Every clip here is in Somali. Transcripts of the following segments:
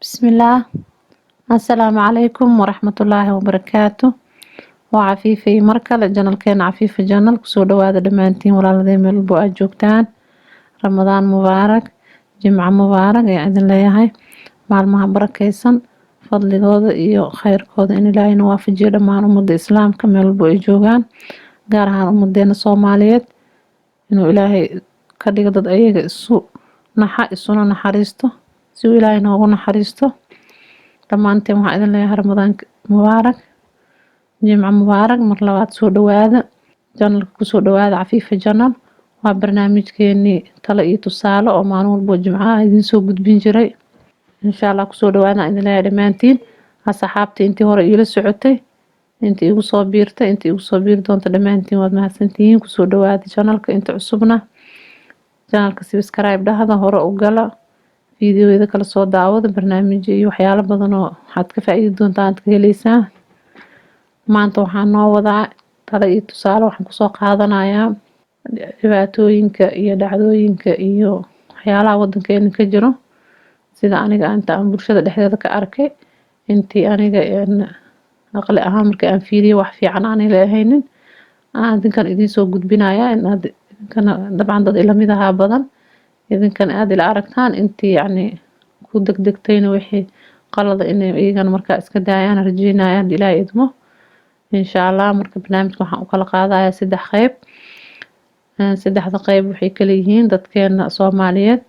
Bismillaah. Assalaamu calaykum waraxmatullaahi wabarakaatu. Waa Cafiifa iyo mar kale channelkeena Cafiifa Channel. Kusoo dhawaada dhammaantiin walaaladeen meel walbo aad joogtaan. Ramadaan mubaarak, Jimco mubaarak ayaan idin leeyahay. Maalmaha barakeysan fadligooda iyo khayrkooda in Ilaahayna waafajiyo dhammaan ummadda Islaamka meel walbo ay joogaan, gaar ahaan ummadeena Soomaaliyeed, inuu Ilaahay ka dhigo dad ayaga isu naxa, isuna naxariisto, si uu Ilaahay noogu naxariisto. Dhammaanteen waxaan idin leeyahay Ramadaan mubaarak, Jimco mubaarak. Mar labaad soo dhawaada channelka, kusoo dhawaada Cafiifa Channel. Waa barnaamijkeenii talo iyo tusaale oo maalin walbo Jimcaha idiin soo gudbin jiray. Insha Allah kusoo dhawaada idin leeyahay dhammaantiin, asxaabta intii hore iila socotay, intii igu soo biirtay, intii igu soo biiri doonta, dhammaantiin waad mahadsantihiin. Kusoo dhawaada channelka. Inta cusubna channelka subscribe dhahda, hore u gala, fiidiyoyada kala soo daawada, barnaamijyo iyo waxyaalo badan oo waxaad ka faa'iidi doontaan aad ka heleysaa. Maanta waxaan noo wadaa talo iyo tusaale. Waxaan kusoo qaadanayaa dhibaatooyinka iyo dhacdooyinka iyo waxyaalaha wadankeena ka jiro, sida aniga inta aan bulshada dhexdeeda ka arkay, intii aniga aqli ahaan markii aan fiiriyo wax fiican aanay leehaynin, aan idinkan idiin soo gudbinayaa, inaad idinkana dabcan dad ila mid ahaa badan idinkan aada ila aragtaan. Intii yacni ku degdegtayna wixii qalada inay iyagana markaa iska daayaan rajeynaya, haddii Ilaahay idmo, insha Allah. Marka barnaamijka waxaan u kala qaadayaa saddex qeyb. Saddexda qeyb waxay kala yihiin: dadkeena Soomaaliyeed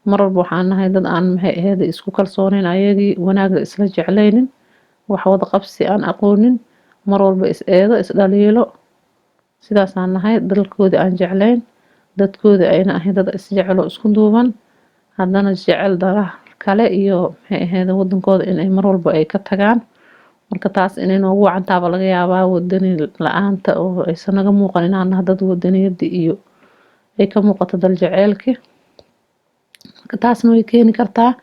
mar walba waxaan nahay dad aan, maxay ahayd, isku kalsooneyn, ayagii wanaaga isla jeclaynin, wax wada qabsi aan aqoonin, mar walba is eedo, is dhaliilo. Sidaasaan nahay. Dalkoodii aan jeclayn, dadkoodii ayna ahayn dad isjecelo, isku duuban, haddana jecel danaha kale iyo, maxay ahayd, wadankooda inay mar walba ay ka tagaan. Marka taas inay noogu wacantaaba laga yaabaa wadani la-aanta, oo aysan naga muuqan inaan nahay dad wadaniyada iyo ay ka muuqato dal jaceylki. Marka taasna way keeni kartaa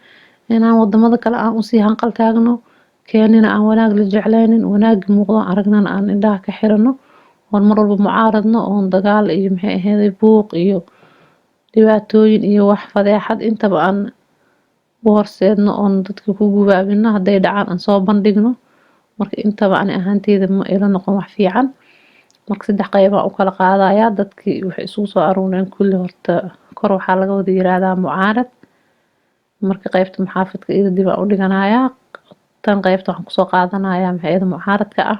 inaan wadamada kale aan usii hanqal taagno, keenina aan wanaag la jecleynin, wanaagi muuqdo aragnana aan indhaha ka xirano, oon mar walba mucaaradno, oon dagaal iyo, maxay ahayd, buuq iyo dhibaatooyin iyo wax fadeexad intaba aan u horseedno, oon dadka ku gubaabino, hadday dhacaan aan soo bandhigno. Marka intaba ani ahaanteyda ma ila noqon wax fiican. Marka saddex qeybaan u kala qaadayaa. Dadkii waxay isugu soo aruureen kulli horta kor waxaa laga wada yiraahdaa mucaarad. Marka qeybta muxaafidka iyada dib aan u dhiganayaa. Tan qeybta waxaan kusoo qaadanayaa, maxay ahayd, mucaaradka ah.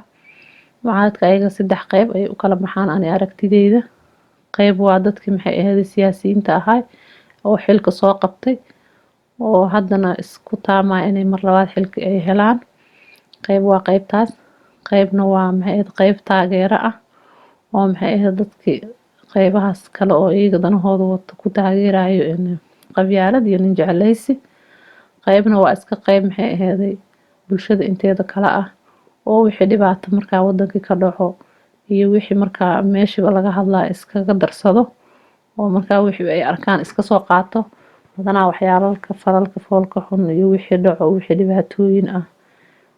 Mucaaradka ayaga saddex qeyb ayay u kala baxaan ani aragtideyda. Qeyb waa dadkii, maxay ahayd, siyaasiyiinta ahaa oo xilka soo qabtay oo haddana isku taamaya inay mar labaad xilka ay helaan. Qeyb waa qeybtaas. Qeybna waa, maxay ahayd, qeyb taageero ah oo, maxay ahayd, dadkii qeybahaas kale oo iyaga danahooda wato ku taageerayo qabyaalad iyo nin jecleysi. Qeybna waa iska qeyb, maxay ahayd, bulshada inteeda kale ah oo wixii dhibaato markaa wadankii ka dhaco iyo wixii markaa meeshiiba laga hadlaa iskaga darsado, oo markaa wixii ay arkaan iska soo qaato. Badanaa waxyaalalka falalka foolka xun iyo wixii dhaco, wixii dhibaatooyin ah,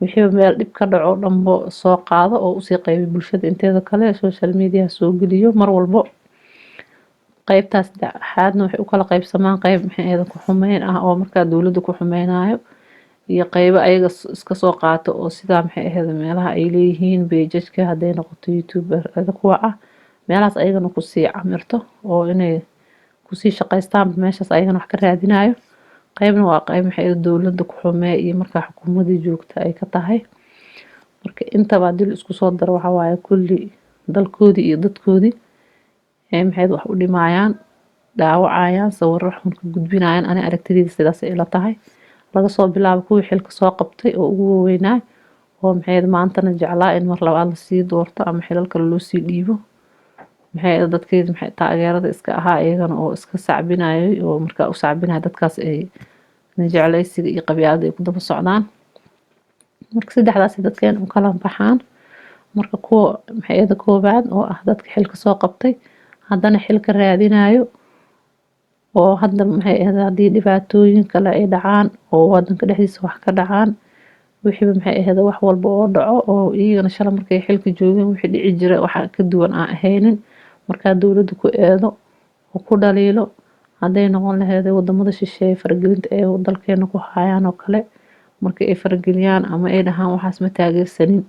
wixiiba meel dhib ka dhaco dhanbo soo qaado oo usii qeybiyo bulshada inteeda kale, social media soo geliyo mar walbo. Qeybtaas saddexaadna waxay u kala qeybsamaan qeyb, maxay ahayd, ku xumeyn ah oo markaa dowladda ku xumeynayo, iyo qeybo ayaga iska soo qaato oo sidaa, maxay ahayd, meelaha ay leeyihiin pageska, hadday noqoto YouTuber kuwa ah, meelahaas ayagana kusii camirto oo inay kusii shaqaystaan meeshaas ayagana wax ka raadinayo. Qeybna waa qeyb, maxay ahayd, dowladda ku xumee iyo markaa xukuumadii joogta ay ka tahay. Marka intaba haddii la isku soo daro, waxa waaye kulli dalkoodii iyo dadkoodii ee, maxay ahayd, wax u dhimayaan, dhaawacayaan, sawirro xun ka gudbinayaan. Ani aragtideyda sidaas ay ila tahay. Laga soo bilaabo kuwii xilka soo qabtay oo ugu waaweynaa oo, maxay ahayd, maantana jeclaa in mar labaad lasii doorto ama xilal kale loo sii dhiibo, maxay ahayd, dadkii, maxay, taageerada iska ahaa iyagana oo iska sacbinayay oo markaa u sacbinaya dadkaas ay jecleysiga iyo qabyaalada ay ku daba socdaan. Marka saddexdaas dadkeen u kala baxaan. Marka kuwa, maxay ahayd, koowaad oo ah dadka xilka soo qabtay haddana xilka raadinayo, oo hadda, maxay ahayd, haddii dhibaatooyin kale ay dhacaan oo wadanka dhexdiisa wax ka dhacaan, wixiiba, maxay ahayd, wax walba oo dhaco oo iyagana shalay markay xilka joogeen wixii dhici jiray waxa ka duwan aan ahaynin, markaa dowladda ku eedo oo ku dhaliilo, hadday noqon lahayd wadamada shisheeye faragelinta ay dalkeena ku hayaan oo kale. Marka ay farageliyaan ama ay dhahaan waxaas ma taageersanin,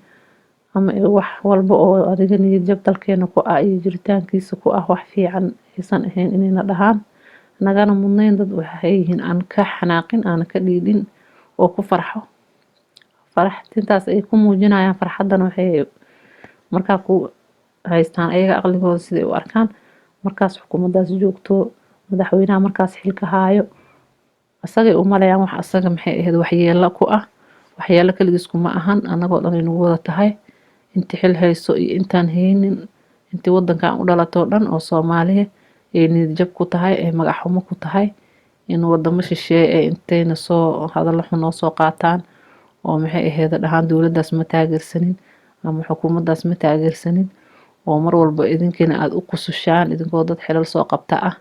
ama ay wax walba oo adiga niyad jab dalkeena ku ah iyo jiritaankiisa ku ah wax fiican aysan ahayn inayna dhahaan, nagana mudnayn. Dad waxay yihiin aan ka xanaaqin, aan ka dhiidhin oo ku farxo. Faraxtintaas ay ku muujinayaan farxaddana waxay markaa ku haystaan ayaga aqligooda siday u arkaan markaas xukuumaddaas joogto, madaxweynaha markaas xilka haayo. Asagay u maleeyaan wax asaga, maxay ahayd, waxyeelo ku ah. Waxyeelo kaligiis kuma ahan, annagoo dhan ay nagu wada tahay, intii xil hayso iyo intaan haynin, intii wadankan u dhalatoo dhan oo Soomaaliya ay niyad jab ku tahay, ay magac xumo ku tahay in wadamo shisheeye ay intayna soo hadallo xun noo soo qaataan oo, maxay ahayd, dhahaan dowladdaas ma taageersanin ama xukuumaddaas ma taageersanin, oo mar walba idinkiina aada u qusushaan idinkoo dad xilal soo qabta ah,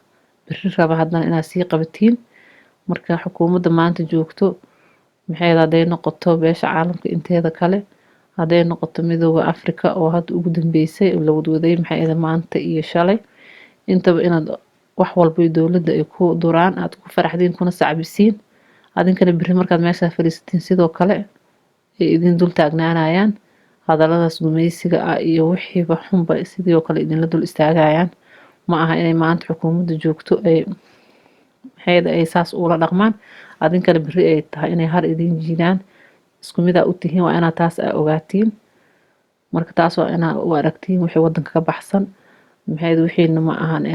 berri raba haddana inaad sii qabatiin. Marka xukuumadda maanta joogto, maxay ahayd, hadday noqoto beesha caalamka inteeda kale, hadday noqoto Midooda Afrika oo hadda ugu dambeysay la wadwaday, maxay ahayd, maanta iyo shalay intaba, inaad wax walba dowladda ay ku duraan aad ku faraxdiin kuna sacbisiin, adinkana berri markaad meeshaa fadhiisatiin sidoo kale ay idin dul taagnaanayaan hadalladaas gumaysiga ah iyo wixiiba xunba sidoo kale idinla dul istaagayaan. Ma aha inay maanta xukuumadda joogto ay, maxay, ay saas ula dhaqmaan, adinkana berri ay tahay inay har idin jiidaan. Isku mid aa u tihiin, waa inaad taas aa ogaatiin. Marka taas waa inaa u aragtiin wixii wadanka ka baxsan, maxay, wixiina ma ahan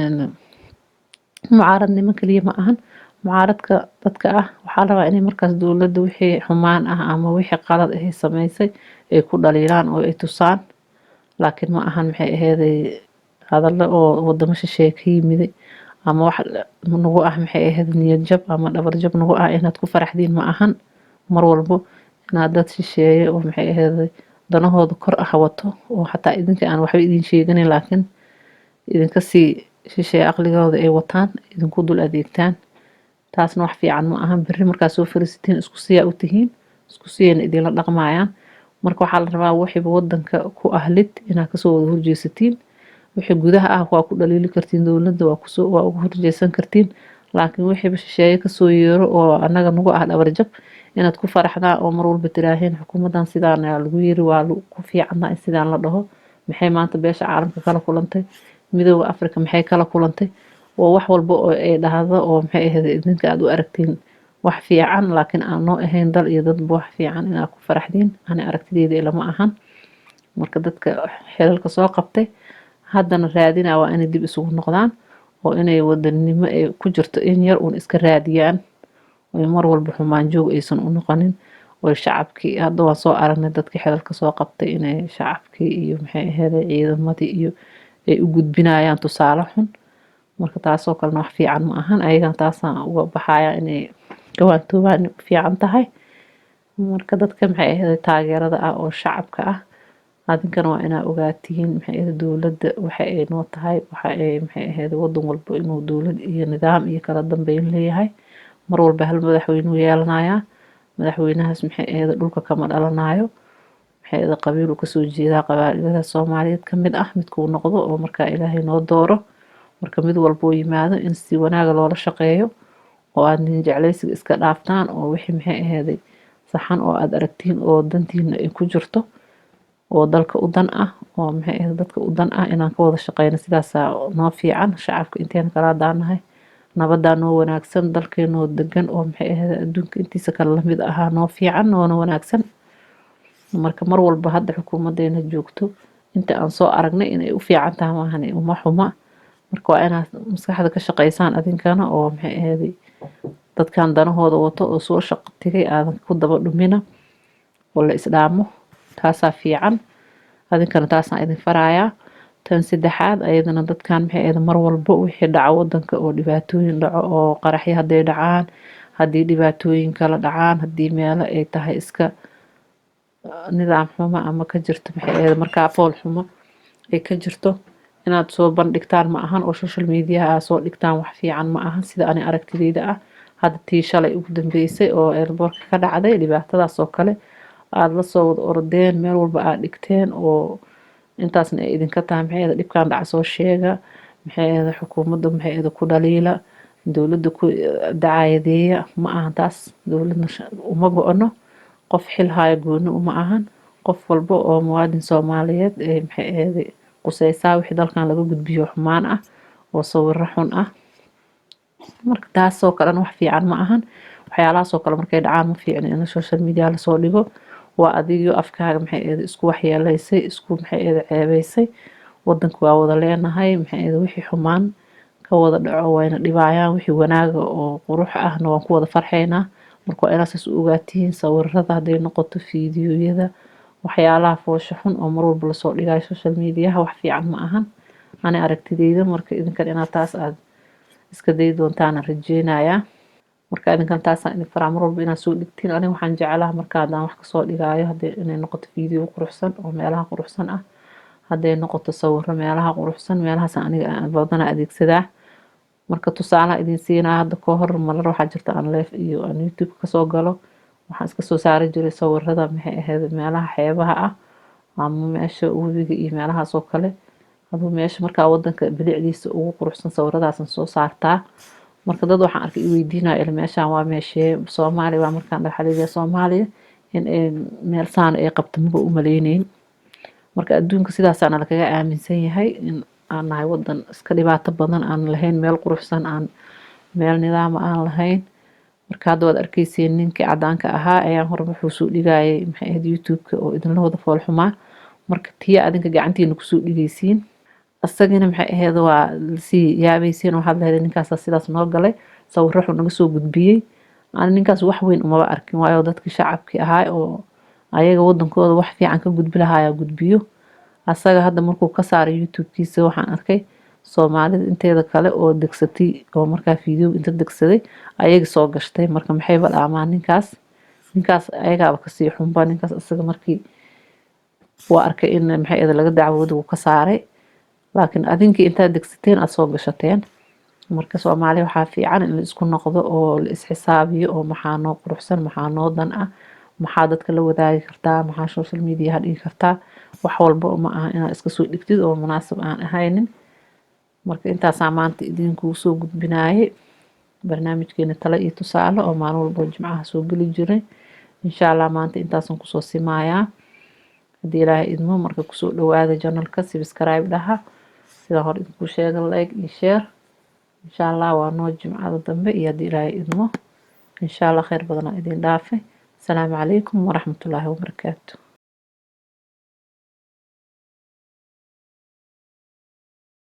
mucaaradnimo kaliya ma ahan. Mucaaradka dadka ah waxaa la rabaa inay markaas dowladda wixii xumaan ah ama wixii qalad ah ay sameysay ay ku dhaliilaan oo ay tusaan, laakiin ma ahan, maxay aheeday, hadallo oo wadamo shisheeye ka yimiday ama wax nagu ah, maxay ahayd, niyad jab ama dhabar jab nagu ah inaad ku faraxdiin. Ma ahan mar walbo inaad dad shisheeye oo, maxay ahayd, danahooda kor ah wato oo xataa idinka aan waxba idin sheeganin, laakiin idinka sii shisheeye aqligooda ay wataan idinku dul adeegtaan. Taasna wax fiican ma ahan. Berri markaad soo fariisatiin isku siyaa u tihiin, isku siyayna idinla dhaqmayaan. Marka waxaa la rabaa wixiiba wadanka ku ahlid inaad kasoo wada horjeesatiin. Wixii gudaha ah waa ku dhaliili kartiin dowladda, waa kusoo waa uga horjeesan kartiin, laakiin wixiiba shisheeye kasoo yeero oo annaga nagu ah dhabarjab inaad ku faraxdaan oo mar walba tiraaheen xukuumaddan sidaan lagu yiri, waa ku fiicanaa in sidaan la dhaho, maxay maanta beesha caalamka kala kulantay, Midooda Afrika maxay kala kulantay, oo wax walba oo ay dhahdo oo, maxay ahayd, idinka aad u aragtiin wax fiican, laakiin aan noo ahayn dal iyo dadba wax fiican inaad ku faraxdiin, ani aragtideyda ilama ahan. Marka dadka xilalka soo qabtay haddana raadina waa inay dib isugu noqdaan oo inay wadanimo ay ku jirto in yar uun iska raadiyaan oo mar walba xumaan joog aysan u noqonin oo shacabkii. Hadda waan soo aragnay dadkii xilalka soo qabtay inay shacabkii iyo, maxay ahayd, ciidamadii iyo ay u gudbinayaan tusaale xun. Marka taasoo kalena wax fiican ma ahan. Ayagana taasaan uga baxaya inay gawaantoobaan inay u fiican tahay. Marka dadka, maxay ahayd, taageerada ah oo shacabka ah, adinkana waa inaa ogaatiin, maxay ahayd, dowladda waxa ay noo tahay, waxa ay, maxay ahayd, wadan walba inuu dowlad iyo nidaam iyo kala dambeyn leeyahay. Mar walba hal madaxweynuu yeelanayaa. Madaxweynahaas, maxay ahayd, dhulka kama dhalanayo, maxay ahayd, qabiil uu kasoo jeedaa qabaa'ilada Soomaaliyeed ka mid ah midkuu noqdo oo markaa Ilaahay noo dooro. Marka mid walba oo yimaado in si wanaaga loola shaqeeyo oo aad nin jeclaysiga iska dhaaftaan oo wixii, maxay ahayd, saxan oo aad aragtiin oo dantiina ay ku jirto oo dalka u dan ah oo, maxay ahayd, dadka u dan ah inaan ka wada shaqeyno, sidaasaa noo fiican. Shacabka inteena kala hadaan nabadaa noo wanaagsan, dalkeenoo degan oo, maxay ahayd, adduunka intiisa kale lamid ahaa noo fiican noona wanaagsan. Marka mar walba hadda xukuumadeena joogto inta aan soo aragnay inay u fiican tahay maahan uma xuma. Marka waa inaad maskaxda ka shaqeysaan adinkana oo, maxay ahayd, dadkan danahooda wato oo soo shaqo tegay aadan ku daba dhumina oo la isdhaamo. Taasaa fiican, adinkana taasaan idin farayaa. Tan saddexaad ayadana, dadkan, maxay ahayd, mar walba wixii dhaco wadanka oo dhibaatooyin dhaco oo qaraxyo hadday dhacaan, haddii dhibaatooyin kala dhacaan, haddii meelo ay tahay iska nidaam xumo ama ka jirto, maxay ahayd, markaa fool xumo ay ka jirto, inaad soo bandhigtaan ma ahan oo social media aad soo dhigtaan wax fiican ma ahan, sida ani aragtideyda ah. Hadda tii shalay ugu dambeysay oo airportka ka dhacday, dhibaatadaas oo kale aada la soo wada orodeen, meel walba aad dhigteen oo intaasna ay idinka tahay, maxay ahayd, dhibkan dhaca soo sheega, maxay ahayd, xukuumadda, maxay ahayd, ku dhaliila dowladda, ku dacaayadeeya, ma ahan taas. Dowladna uma go-ono. Qof xil haayo gooni uma ahan, qof walba oo muwaadin Soomaaliyeed ee maxay ahayd quseysaa wixii dalkan laga gudbiyo xumaan ah oo sawiro xun ah. Marka taasoo kalena wax fiican ma ahan. Waxyaalahaasoo kale markay dhacaan, ma fiicna in social media lasoo dhigo. Waa adigo afkaaga maxay ahayd isku waxyeeleysay, isku maxay ahayd ceebeysay. Wadanka waa wada leenahay. Maxay ahayd, wixii xumaan ka wada dhaco wayna dhibayaan, wixii wanaaga oo qurux ahna waan ku wada farxaynaa. Marka waa inaad saas u ogaatiin. Sawirada hadday noqoto, fiidiyoyada, waxyaalaha foosha xun oo mar walba lasoo dhigayo social mediaha, wax fiican ma ahan ani aragtideyda. Marka idinkan inaad taas aad iska dayi doontaan rajeynayaa. Marka idinkan taasaan idin faraa, mar walba inaad soo dhigtiin. Aniga waxaan jeclaha marka haddaan wax kasoo dhigaayo, hadday inay noqoto video quruxsan oo meelaha quruxsan ah, hadday noqoto sawiro meelaha quruxsan, meelahaas aniga badanaa adeegsadaa. Marka tusaalaha idin siinaa, hadda ka hor marar waxaa jirta aan live iyo aan YouTube kasoo galo, waxaan iska soo saari jiray sawirada maxay ahayd meelaha xeebaha ah ama meesha webiga iyo meelahaas oo kale. Aduu meesha markaa wadanka bilicdiisa ugu quruxsan sawiradaasaan soo saartaa. Marka dad waxaan arkay i weydiinaya ila meeshaan waa meeshee, Soomaaliya waa. Markaan waxaa leeyahay Soomaaliya in ay meel saan ay qabto maba u maleyneyn. Marka adduunka sidaasaana lakaga aaminsan yahay, in aan nahay wadan iska dhibaato badan, aan lahayn meel quruxsan, aan meel nidaama aan lahayn. Marka hadda waad arkeyseen ninkii cadaanka ahaa ayaan hore wuxuu soo dhigayay maxay ahayd YouTube-ka oo idinla wada foolxumaa. Marka tiya adinka gacantiina kusoo dhigaysiin, isagina maxay ahayd waa lasii yaabaysiin. Waxaad lahayd ninkaasa sidaas noo galay, sawirro xun naga soo gudbiyey. Ani ninkaas wax weyn umaba arkin, waayo dadkii shacabkii ahaa oo ayaga wadankooda wax fiican ka gudbi lahayaa gudbiyo. Asaga hadda markuu ka saaray YouTube-kiisa, waxaan arkay Soomaalida inteeda kale oo degsatay oo markaa video inta degsaday ayaga soo gashtay. Marka maxayba dhaamaan ninkaas? Ninkaas ayagaaba kasii xunba. Ninkaas isaga markii waa arkay in maxay ahayd laga dacwooda, wuu ka saaray, laakiin adinkii intaad degsateen aada soo gashateen. Marka Soomaaliya waxaa fiican in la isku noqdo oo la isxisaabiyo oo maxaa noo quruxsan, maxaa noo dan ah, maxaa dadka la wadaagi kartaa, maxaa social media dhigi kartaa. Wax walba ma aha inaad iska soo dhigtid oo munaasab aan ahaynin. Marka intaasaa maanta idinkuu soo gudbinaayay barnaamijkeena talo iyo tusaale oo maalin walba Jimcaha soo geli jiray. Insha Allah maanta intaasaan kusoo simayaa haddii Ilaahay idmo. Marka kusoo dhawaada channelka, subscribe dhaha, sida hore idinkuu sheega, like iyo share. Insha Allah waa noo Jimcada dambe iyo haddii Ilaahay idmo. Insha Allah khayr badanaa idin dhaafay. Asalaamu calaykum waraxmatullaahi wabarakaatu.